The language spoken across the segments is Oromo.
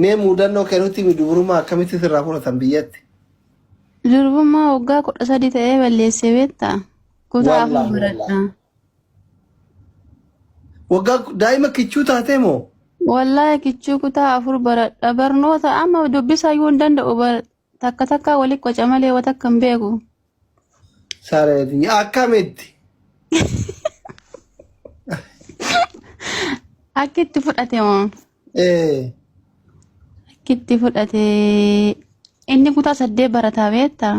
Mee muudannoo kee nutti himi dubrummaa akkamitti sirraa fudhatan biyyatti? Durbummaa waggaa 13 ta'ee balleessee beektaa? Kutaa 4 Wallaahi baradha. wallaahi. Waggaa daa'ima kichuu taatee moo? Wallaahi kichuu kutaa 4 baradha. Barnoota amma dubbisaa iyyuu hin danda'u. Takka takkaa wali qoca malee wa takka hin beeku. Sareetii akkamitti? Akki itti fudhate moo? Ee. Akki itti fudhate inni kutaa 8 barataa beektaa?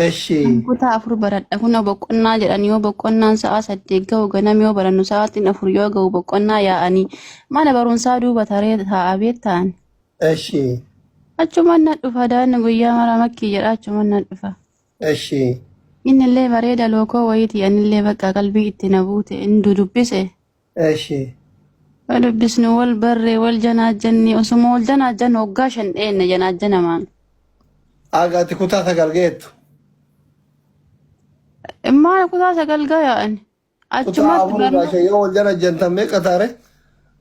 Eshi. Ani kutaa 4 baradha. Kun boqonnaa jedhan yoo boqonnaan sa'a 8 ga'u ganam yoo barannu sa'aatiin 4 yoo ga'u boqonnaa yaa'anii mana barumsaa duuba taree taa'aa beektaan. Eshi. Achumaan na dhufa daanni guyyaa mara makkii jedha achumaan na dhufa. Eshi. Inni illee bareeda lookoo wayiiti anillee bakka qalbii itti na buute inni dudubbise. Eshi. Dubbisnu wal barree wal janaajjanni osuma wal janaajjannu waggaa 5 dheenne janaajjanamaan. Agaati kutaa 9 geettu. Maal kutaa 9 gayaa ani. Kutaa Achumatti 4 irraa barnoota 5 yoo wal janajjantan meeqa taare?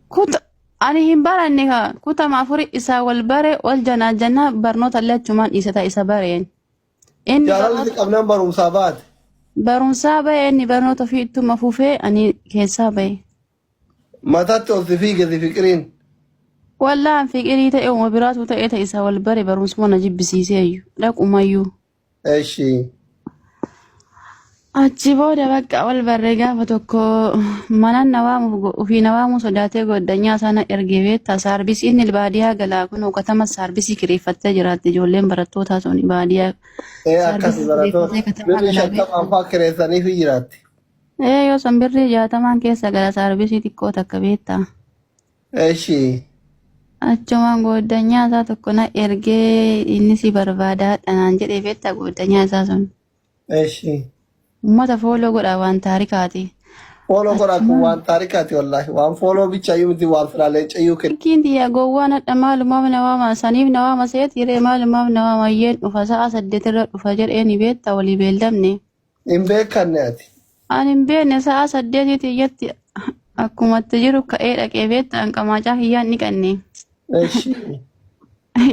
Kuta ani hin baranne kaa kutama afuri isaa wal bare wal janaajjannaa barnoota illee achumaan dhiisata isa bareen. Inni Jaalalli si barnoota qabnaan barumsaa baate. barumsaa ba'e inni barnoota ofii ittuma fufee ani keessaa ba'e. Mataatti ol si fiige si fiqiriin. Wallaan fiqirii ta'e uma biraatu ta'e ta'e isa wal bare barumsuma na jibbisiisee iyyuu dhaqumayyuu. Eshi. Achi booda bakka wal barree gaafa tokko mana na waamuuf ofii na waamuu sodaatee goddanyaa isaa na ergee beektaa saarbisii inni baadiyaa galaa kun katama saarbisii kireeffattee jiraatti ijoolleen barattootaa sun baadiyaa Ee akkasi saarbisii barattoota kireeffatee katamaa birrii galaa 50 beektaa. faa kireessaniifi jiraatti. Ee yoo san birrii 60n keessa gala saarbisii xiqqoo takka beektaa. Eshi. Achumaan gooddanyaa isaa tokko na ergee inni si barbaadaadha naan jedhee beektaa gooddanyaa isaa sun. Eshi. Uummata fooloo godhaa waan taarikaati. Fooloo godhaa kun Achumaan waan taarikaati wallaahi. Waan fooloo bichaayyuu miti waan silaa leencayyuu kenna. Kilkiin tiyya gowwaan hadha maalumaaf na waama saniif na waama seeti ree maalumaaf na waama iyyeen dhufa sa'a 8 irra dhufa jedheeni beektaa walii beellamne. Hin beekanne ati. Ani hin beekne sa'a saddeetiiti iyyatti akkumatti jiru ka'ee dhaqee beektaa hanqamaacaa kiyyaan dhiqanne. Eshi.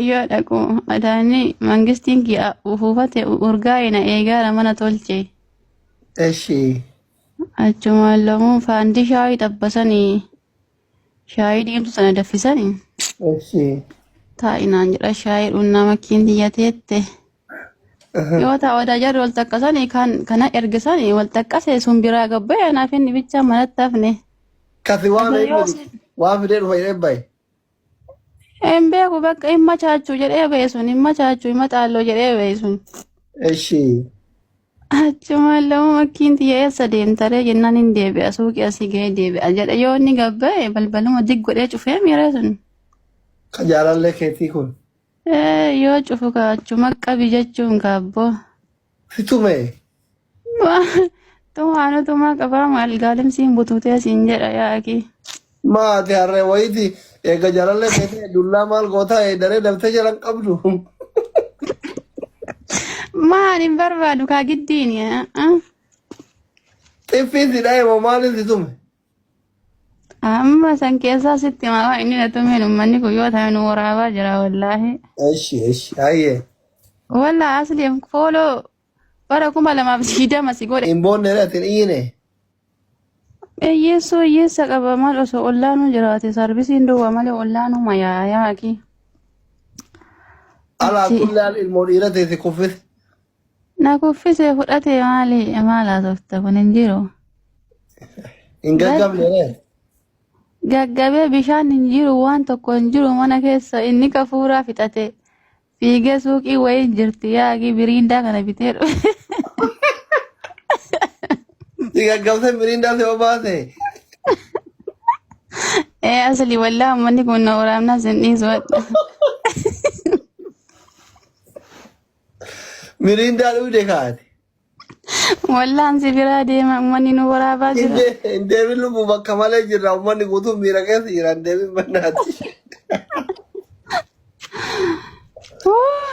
Yoo dhaqu adaanni mangistiin kiyya ufuufate urgaa'e na eegaara mana tolche. Eshi. Achumaan lamuun faandishaa xabbasanii Shaayii diimtuu sana daffisanii Eshi. taa'i naan jedha shaayii dhunnaa makkiin tiyya teette. Yoo ta'a odaa jarri wal taqqasanii kan kana ergisanii wal taqqase sun biraa gabbee anaaf inni bichaa manatti hafne. Kasi waan Osoo yoo inni waan fidee dhufa jedhee bahe. Hin beeku bakka hin machaachuu jedhee ba'e sun hin machaachuu hin maxaalloo jedhee ba'e sun. Eshi. Achumaan lama makkiin tiyya eessa deemtaree jennaan hin deebi'a suuqii asii ga'ee deebi'a jedhe yoo inni gabba'e balbaluma dig godhee cufee miiree sun. Ka jaalallee keetii kun. Ee yoo cufu ka achuma qabi jechuun kaabboo. Si tume. Tumaanu tumaa qabaa maal gaalimsiin butuutee siin jedha yaa'ii. Maati harree wayiiti eega jaalallee keetii dullaa maal gootaa daree dabtee jalan qabdu. Maal hin barbaadu kaa giddiini. Xiffiin si dha'e moo maaliin si tume? Amma san keessaa sitti himaa waan inni na tumeen uummanni kun yoo ta'e nu waraabaa jira wallaahi. Eshi eshi hayyee. Wallaa asli fooloo bara 2020 si godhe. Hin boonne ati hin iyyine. Hiyyeessoo hiyyeessa qaba maal osoo ollaanuu jiraate saarbisiin duwwaa malee ollaanuu mayaa yaaqi. Alaa Achi kulli haal ilmoo dhiira teeti kuffise. na kuffisee fudhate maali maal haasofta kun hin jiru. Hin gaggabne ree. Gaggabee bishaan hin jiru waan tokko hin jiru mana keessa inni kafuuraa fixate Fiigee suuqii wayii jirti yaaqii biriindaa kana bitee dhufe. Si gaggabsee miriindaa si obaase. Ee asli wallaa uummanni kun na waraabnaa sin dhiisu hadha. Miriindaa dhugde kaate. Wallaan si biraa deema uummanni nu waraabaa jira. Hin deemin lubbuu bakka malee jirra uummanni guutuun miira keessa jira hin deemin bannaati.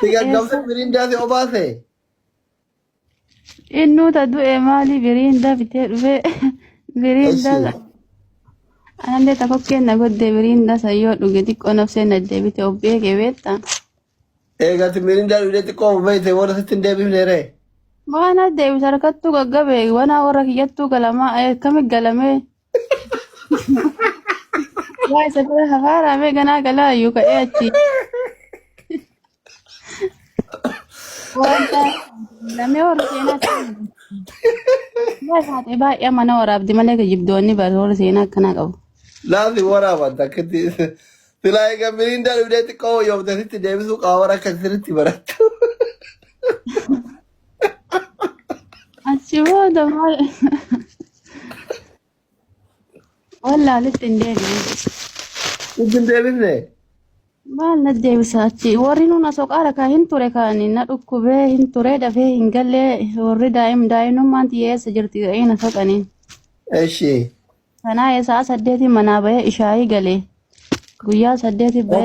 Si gaggabsee miriindaa si obaase. Innuu ta du'e maali biriindaa bitee dhufee biriindaa Eshi. Anallee takokkeen na godde biriindaa san yoo dhuge xiqqoo nafseen na deebite of beeke beektaa. Eegati mirindaa dhugdee xiqqoo of beekte booda sitti hin deebifne ree. Waan as deebise harkattuu gaggabe wanaa warra kiyyattuu galamaa akkami galamee. Waa isa bira hafaaraamee ganaa galaa iyyuu ka'ee achi. Wanta lamee warra seenaa Waa taate baay'ee mana waraabdi malee kijibdoonni bara warra seenaa akkanaa qabu. Laati waraaban takkitti. Silaa egaa mirindaa dhugdee xiqqoo wayyoofte sitti deebisuu qaba warra akka sirriitti barattu. Achi booda maal wallaalitti hin deebine. Sitti hin deebifne. Maal na deebisa achi warri nuun asoo qaara kaa hin ture kaan na dhukkubee hin ture dafee hin gallee warri daa'im daa'imnummaan xiyyeessa jirti ga'ee na soqaniin. Eshi. Kanaa sa'a 8 manaa bahee ishaayii galee guyyaa 8 bahee.